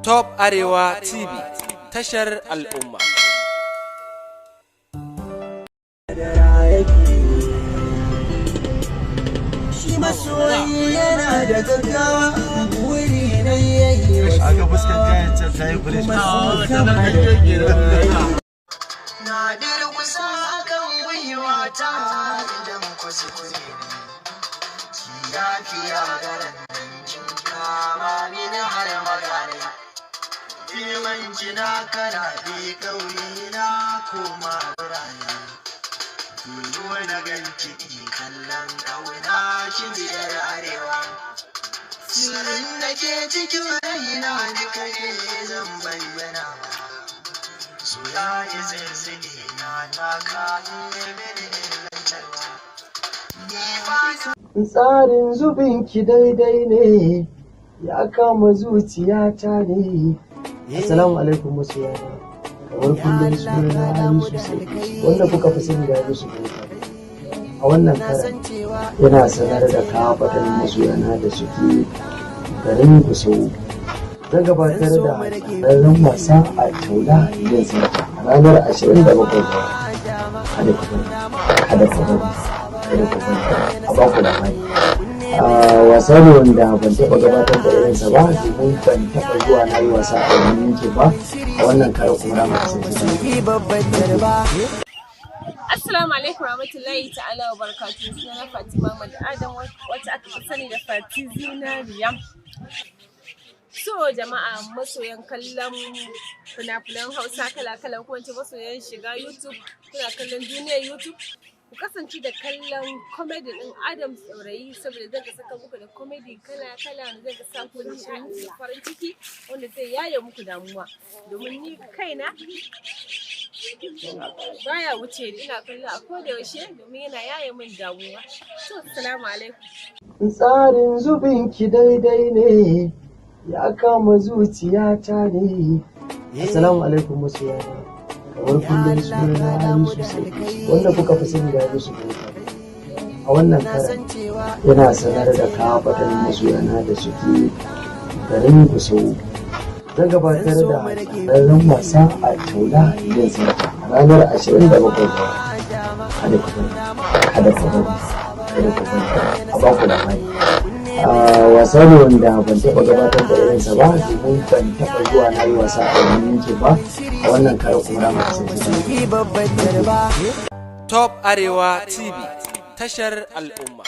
Top Arewa TV, tashar al'umma. Shi masoyi yana da gaggawa, wuri na yayi. Aka fuskar kayan can ta yi fresh. Na durkusa akan gwiwata idan kuskure ne, ki yafiya. Garan nan kin kama mini har magana, neman kina kana bi ƙauye na koma birane. Dole na ganki ki kallon ƙauna, kin ji yar arewa. Sirrin da ke cikin raina duka ne zan bayyana. So ya yi zirziɗi na taka mini illantarwa. Ni ba Tsarin zubinki daidai ne, ya kama zuciyata ne. Assalamu alaikum masoyana. Kamar kullum, sunana Yusuf Sai, wanda kuka fi sani da Yusuf Boka. A wannan karan yana sanar da kafatan masoyana da suke garin Gusau. Zan gabatar da tsararren wasa a Taula Event Center a ranar 27 ga wata. Kada ku bari, kada ku bari, kada ku bari a ba ku labari. Wasa ne wanda ban taɓa gabatar da irinsa ba, domin ban taɓa zuwa na yi wasa a wannan yankin ba. A wannan karo kuma na kasance. Assalamu alaikum warahmatullahi ta'ala wa barakatuhu. Sunana Fatima Ahmad Adam, wacce aka fi sani da Fati Zinariya. So jama'a, masoyan kallon fina-finan Hausa kala-kala, ko in masoyan shiga YouTube kuna kallon duniyar YouTube, ku kasance da kallon comedy din Adam Tsaurayi, saboda zan ga saka muku da comedy kala-kala wanda zai ga sa ku nishaɗi da farin ciki, wanda zai yaye muku damuwa. Domin ni kaina baya wuce ni, ina kallo a koda yaushe domin yana yaye min damuwa. So assalamu alaikum. Tsarin zubinki daidai ne, ya kama zuciyata ne. Assalamu alaikum masoyana. Kamar kullum, sunana Yusuf Sai, wanda kuka fi sani da Yusuf Boka. A wannan karan yana sanar da kafatan masoyana da suke garin Gusau. Zan gabatar da tsararren wasa a Taula Event Center a ranar 27 ga wata. Kada ku bari, kada ku bari, kada ku bari a ba ku labari. Wasa ne wanda ban taɓa gabatar da irinsa ba, domin ban taɓa zuwa na yi wasa a wannan yankin ba. A wannan karo kuma na kasance. Top Arewa TV, tashar al'umma.